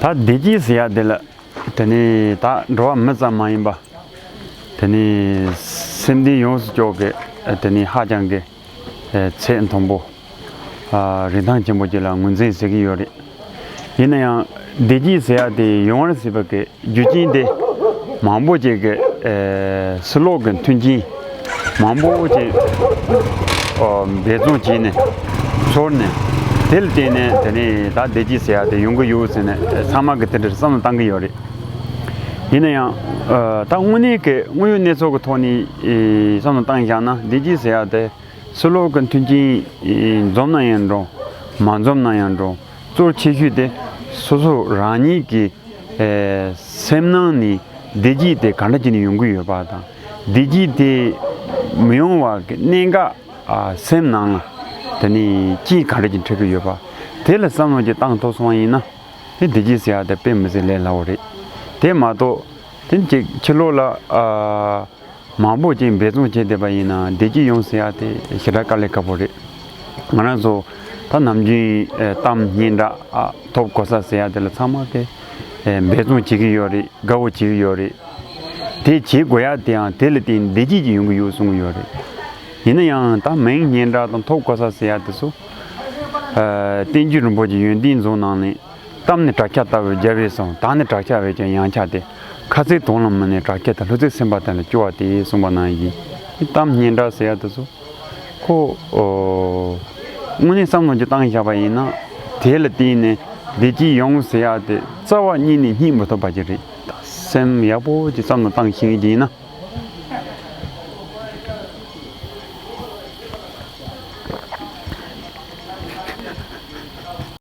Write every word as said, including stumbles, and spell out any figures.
ད་བདེ་སྐྱིད་ཟེར་ཡ་དེ་ལ། དེ་ནས་ད་འགྲོ་བ་མི་ཙམ་མ་ཡིན་པ། དེ་ནས་སེམས་ལྡན་ཡོངས་སུ་སྐྱོབ་ཀྱི། དེ་ནས་ཧ་ཅང་གི་ཚད་མཐོན་པོ། རིན་ཐང་ཆེན་པོ་ཅིག་ལ་ངོས་འཛིན་བྱེད་ཀྱི་ཡོད་རེད། ཡིན་ན་ཡང་བདེ་སྐྱིད་ཟེར་ཡ་དེ་ཡོང་བར་སྲིད་པ་གི་རྒྱུ་རྐྱེན་དེ་མང་པོ་ཅིག་གི་ཕྱི་ལོགས་ཀྱི་མཐུན་རྐྱེན་མང་པོ་ཅིག་འབད་བརྩོན་བྱས་ནས་ཚོར་ནས། དེ་ལ་བརྟེན་ནས་དེ་ནས་ད་བདེ་སྐྱིད་ཟེར་ཡ་དེ་ཡོང་གི་ཡོད་ཟེར་ནས་ཚང་མ་གི་དེ་འདྲར་བསམ་བློ་བཏང་གི་ཡོད་རེད། ཡིན་ན་ཡང་ད་དངོས་གནས་ཀྱི་དངོས་ཡོད་གནས་ཚུལ་གྱི་ཐོག་ནས་བསམ་བློ་བཏང་བཞག་ན། བདེ་སྐྱིད་ཟེར་ཡ་དེ་ཕྱི་ལོགས་ཀྱི་མཐུན་རྐྱེན་འཛོམས་ན་ཡང་འགྲོ། མ་འཛོམས་ན་ཡང་འགྲོ། གཙོ་ཆེ་ཤོས་དེ་སོ་སོ་རང་ཉིད་ཀྱི་སེམས་ནང་ནས་བདེ་སྐྱིད་དེ་ག་འདྲ་བྱས་ནས་ཡོང་གི་ཡོད་པ་དང་། བདེ་སྐྱིད་དེ་མི་ཡོང་བ་གི་གནད་འགག་སེམས་ནང་ལ་དེ་ནས་རྐྱེན་ག་འདྲ་ཅིག་འཕྲད་ཀྱི་ཡོད་པ། དེ་ལ་བསམ་བློ་ཅིག་བཏང་ཐུབ་སོང་བ་ཡིན་ན། དེ་བདེ་སྐྱིད་ཟེར་ཡ་དེ་དཔེ་མི་སྲིད་ལས་སླ་བོ་རེད། དེ་མ་གཏོགས་དེ་ཅིག་ཕྱི་ལོགས་ལ་མང་པོ་ཅིག་འབད་བརྩོན་བྱས་བསྡད་པ་ཡིན་ན་བདེ་སྐྱིད་ཡོང་ཟེར་ཡ་དེ་ཞེ་དྲག་དཀའ་ལས་ཁག་པོ་རེད། ང་རང་ཚོ་ད་ནམ་རྒྱུན་གཏམ་སྙན་གྲགས་ཐོབ་གོ་ས་ཟེར་ཡ་དེ་ལ་ཚང་མ་གི་འབད་བརྩོན་བྱེད་ཀྱི་ཡོད་རེད། དགའ་བོ་བྱེད་ཀྱི་ཡོད་རེད། དེ་བྱེད་དགོས་ཡ་དེའང་དེ་ལ་བརྟེན་བདེ་སྐྱིད་ཀྱི་ཡོང་གི་ཡོད་གསུང་གི་ཡོད་རེད། ཡིན་ན་ཡང་ད་མིང་སྙན་གྲགས་དང་ཐོབ་གོ་ས་ཟེར་ཡ་དེ་ཚོ། ཨ། བསྟན་བཅོས་རིན་པོ་ཆེ་ཡོན་ཏན་རྫོགས་ནང་ནས། གཏམ་ནི་བྲག་ཆ་ལྟ་བུའི་རྒྱལ་བས་གསུངས། བདག་ནི་བྲག་ཆ་བས་ཀྱང་ཡངས་ཆགས་ཏེ། ཁ་ཚིག་དོན་ལ་མི་གནས་བྲག་ཆ་དང་། ལྷུ་ཚིགས་སེམས་པ་དེ་ལ་སྐྱོ་བ་སྟེ། གསུངས་པ་ནང་བཞིན། གཏམ་སྙན་གྲགས་ཟེར་ཡ་དེ་ཚོ་ཁོ། ཨོ། དངོས་གནས་བསམ་བློ་ཅིག་བཏང་བཞག་པ་ཡིན་ན། དེ་ལ་བརྟེན་ནས་བདེ་སྐྱིད་ཡོང་ཟེར་ཡ་དེ་རྩ་བ་ཉིད་ནས་རྙེད་མི་ཐུབ་པ་ཅིག་རེད། ད་སེམས་ཡག་པོ་ཅིག་བསམ་བློ་བཏང་ཤེས་ཀྱི་ཡིན་ན།